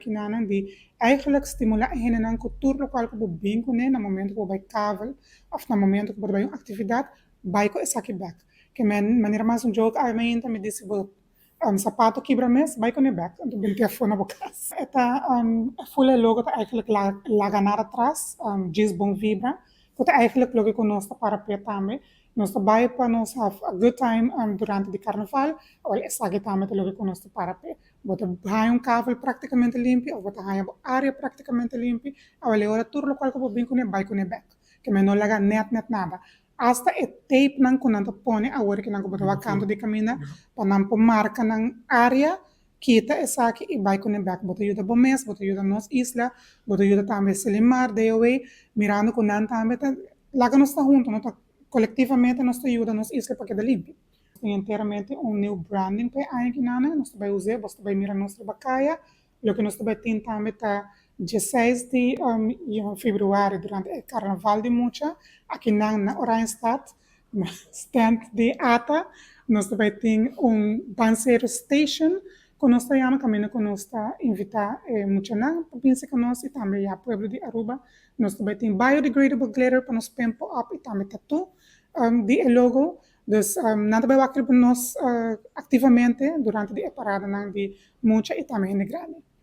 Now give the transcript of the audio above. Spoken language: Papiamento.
Kinanan di eigenlijk stimula e hendenan ku tur lokual ku bo bin kuné na momento ku bo bai kavel òf na momento ku bo ta bai un aktividat, bai ku esaki bèk. Ke men manera mas un joke awe mainta mi di si bo sapato kibra mes, bai kuné bèk anto bin te afó na bo kas. E ta e full e logo ta eigenlijk laga nada atras, djis bon vibra, ku ta eigenlijk loke ku nos ta para p'e tambe. Nos ta bai pa nos have a good time durante di karnaval, awel esaki tambe ta loke ku nos ta para p'e. Bo ta haña un kavel práktikamente limpi òf bo ta haña bo área práktikamente limpi, awel e ora tur lokual ku bo bin kuné bai kuné bèk. Ke men no laga nèt nèt nada. Asta e tapenan ku nan ta pone awor kinan ku bo ta wak kantu di kaminda pa nan por marka nan área, kita esaki i bai kuné bèk. Bo ta yuda bo mes, bo ta yuda nos isla, bo ta yuda tambe Selimar, DOW, mirando ku nan tambe ta laga nos ta huntu, no ta kolektivamente nos ta yuda nos isla pa keda limpi. Tin enteramente un new branding pa e aña aki nan. Nos ta bai us'é, bos ta bai mira nos riba kaya. Loke nos ta bai tin tambe ta 16 di februari durante e karnaval di mucha akinan na Oranjestad, na stand di ATA, nos ta bai tin un Bansero Station ku nos ta yama, kaminda ku nos ta invitá e muchanan pa binse ku nos i tambe ya pueblo di Aruba. Nos ta bai tin biodegradable glitter pa nos pimpo up i tambe tattoo di e logo. Dus nan ta bai wak riba nos aktivamente durante di e paradanan di mucha i tambe hende grandi.